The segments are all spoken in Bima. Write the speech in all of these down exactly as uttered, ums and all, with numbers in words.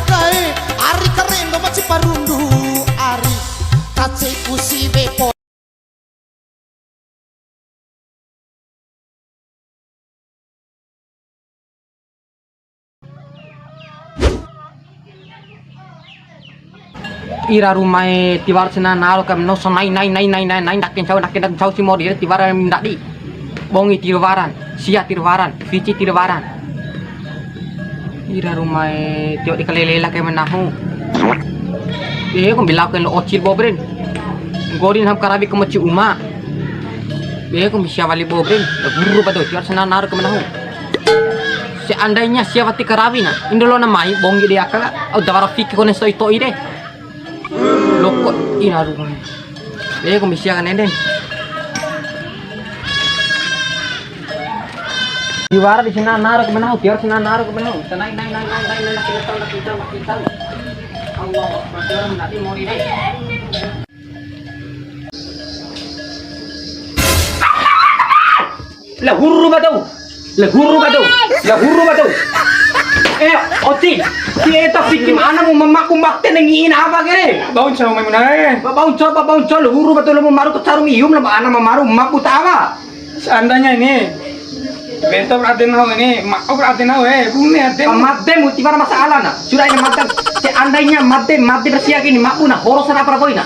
Kae, ari karendo maci parundu, ari kaceku siwe po. Ira rumae tiwara sanana ro ka mena sanai nai nai nai nai nai ndake ncau ndake ncau si mori re tiwara ndadi. Bongi tiwaran, sia tiwaran, fici tiwaran. Ira rumae tio di kalelela ke menahu. Eh, kombi lao ke lo ocil bobren. Nggori nahu karawi ke meci uma. Eh, kombi sia wali bobren. Guru bado tiwara sanana ro ke menahu. Seandainya sia wati karawi na, indo lo na mai bongi de aka, au dawara fiki kone soi to'i de. Loko ina rumae. Eh, kombi sia kan ende. Tiwara di sanana ro ke menahu, tiwara sanana ro ke menahu. Sanai, nai, nai, nai, nai, nai, nai, kita tahu, kita tahu, kita tahu. Allahu Akbar, tiwara nanti mau di deh. La huru ba dou. La huru ba dou. La huru ba dou. Eh, oti. Ki eta fiki ma ana mu mamaku makte nengi ina apa kere? Bau ncau mai munae. Ba bau ncau, ba bau ncau, la huru ba dou, la mu maru ke caru mium, la ana mamaru mabu tawa. Seandainya ini, bentuk ade nahu ini, maaf ade nahu, eh, bune ade. Made mu tiwara masalah na. Sudah ini made. Seandainya made, made bersia gini, mabu na, horo sana apa boina.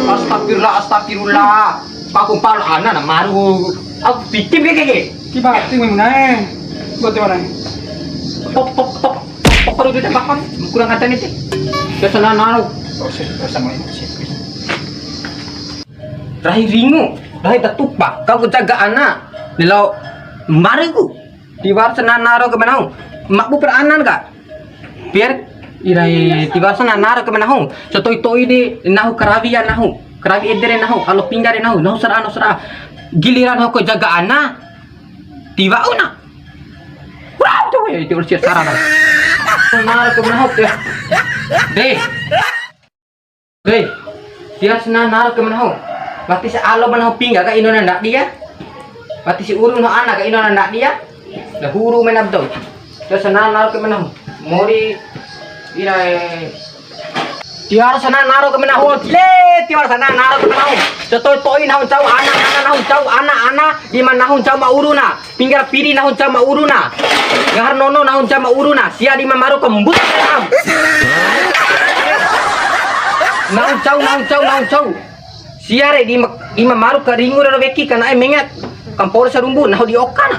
Astagfirullah, astagfirullah. Paku pal ana na maru. Aku bikin kayak kayak. Tiba, tiba mana? Buat mana? Pop, pop, pop. Pop, pop, udah tembakan. Kurang ajar nih, sih. Biasa nanaru. Oh, sih, biasa main, sih. Rahi ringu, rahi tatupa, kau ku jaga ana. Nelo mariku. Tiwara sanana ro ke menahu. Mabu per anan ka. Biar irai tiwara sanana ro ke menahu. Sato'i-to'i di nahu karawi ya nahu. Karawi ede re nahu, alo pingga re nahu, nahu sara, nahu sara. Giliran nahu ko jaga ana. Tiwa'u na. Waduh, ya itu urus sara na. Sanana ro ke menahu. Deh. Hei, tiwara sanana ro ke menahu. Wati si alo menahu pingga ka ino na ndadi ya. Wati si uru nahu ana ka ino na ndadi ya. La huru mena ba dou. Tiwara sanana ro ke menahu. Mori ira e. Tiwara sanana ro ke menahu. Le, tiwara sanana ro ke menahu. Sato'i-to'i nahu ncau ana, ana nahu ncau ana, ana. Di ma nahu ncau ma uru na. Pingga ra piri nahu ncau ma uru na. Ngahar nono nahu ncau ma uru na. Sia di ma maru kembut. Nahu ncau, nahu ncau, nahu ncau. Sia re di ma, di ma maru ka ringu ro weki ka na'e menga. Kampor sarumbu nahu di oka na.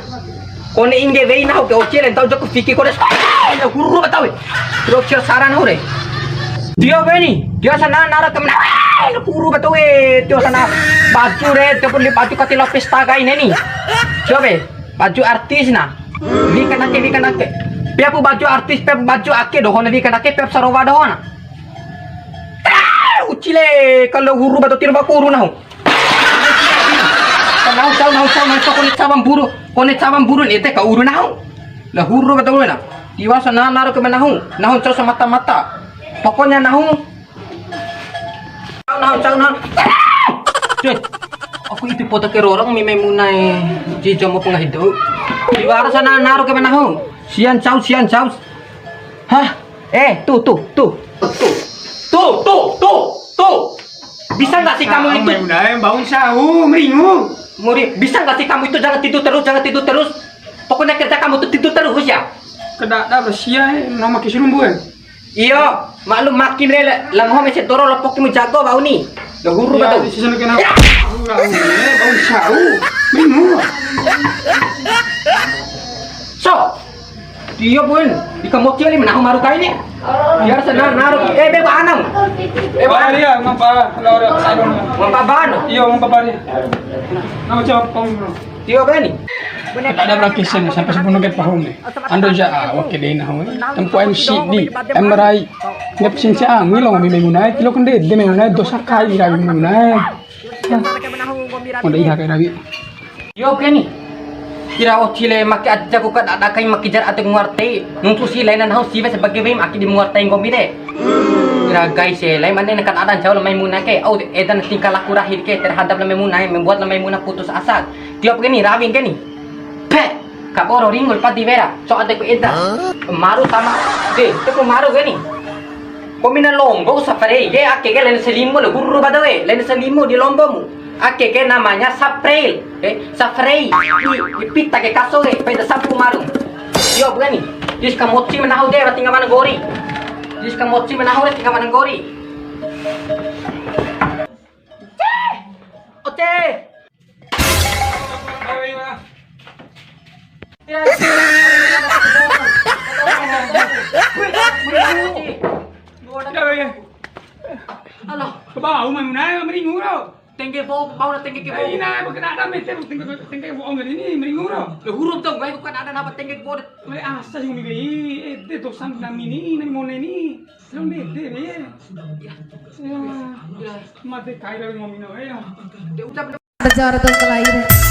Kone ingge wei nahu ke oce re ntau joko fiki kone. Huru ba tau. Ro cio sara nahu re. Tio be ni, tio sanana ro ke menahu. Huru ba tau e, tio sana baju re, tio pun di baju kati lapis tagai ne ni. Tio be. Baju artis na. Wi'i kanake, wi'i kanake. Peapu baju artis, peapu baju ake doho na, wi'i kanake, peapu sarowa doho na. Ah, ucile, kalau huru ba tau tiro ba uru nahu. Nahu cau, nahu cau, nahu cau, kone cawa mburu, kone cawa mburu ni ede ka uru nahu. La huru ba tau na. Tiwara sanana ro ke menahu, nahu cau samata-mata. Pokoknya nahu Cau nahu, cau nahu. Cuy, aku ipi poda ke rorong mi Maimunah e. Ji jomo pengahi dou. Tiwara sanana ro ke menahu. Sia ncau, sia ncau. Hah? Eh, tuh, tuh, tuh. Tuh, tuh, tuh, tuh. Bisa nggak sih kamu itu? Maimunah e, bau ncau, meringu. Muri, bisa nggak sih kamu itu jangan tidur terus, jangan tidur terus. Pokoknya kerja kamu tuh tidur terus ya. Kedada ba sia e, nama kisirumbu e. Iyo, maklum makin re, la ngoho mese doro lopokimu jago bau ni. La huru ba tau. Sisa kena. Bau ncau. Minu. So. Iyo pun, di kamoti ali menahu maru kai ni. Biar senang naru. Eh, be ba anam. Eh, ba. Bari ya, ngapa? Lora sadon. Ngapa ban? Iyo, ngapa bari? Nama jawab pom. Tio be ni. Ada berapa kesen sampai sepuluh ke pahun ni. Ando ja, ah, wake de nahu. Tempo M C di, M R I. Ngep sin ca, ngilo mi Maimunah e, tilo kende, de Maimunah e, dosa kai ra Maimunah e. Onda iha kai rawi. Tio be ni. Kira oci le make aja ku kadada kai make jar ate nguarte. Nuntu si laina nahu siwe sebagai wei ake di nguarte nggomi de. Kira guys e, lain mane na kadada ncau la Maimunah ke. Au edan tingkah laku rahi ke terhadap la Maimunah e, membuat la Maimunah putus asa. Tio be ni, rawi ke ni. Pe, kaboro ringu pati wera, cok ade ku eda. Maru sama. De, te ku maru ke ni. Kombi na lombo ku safarei ke, ake ke laina salimo le, huru badawe, laina salimo di lombomu. Ake ke namanya saprei, eh, safarei. Di, di pita ke kaso ke, pai da sampu maru. Yo, bukan ni. Dis kamoci ma nahu de, wati nggahi ma na nggori. Dis kamoci ma nahu de, wati nggahi ma na nggori. Oce. Alah. Bau mai munai mari nguro. Tengge bau, bau na tengge ke bau. Ina, bukan ada meter, tengge, tengge bau ngeri ni, mari nguro. Lo huruf dong, gue bukan ada nama tengge bau. Le asa yang minggu ini, eh, de dosan nami ni, nami mone ni. Lo bede, be. Ya. Ya. Mate kai lo ngomino, ya. De ucap Belajar dan selain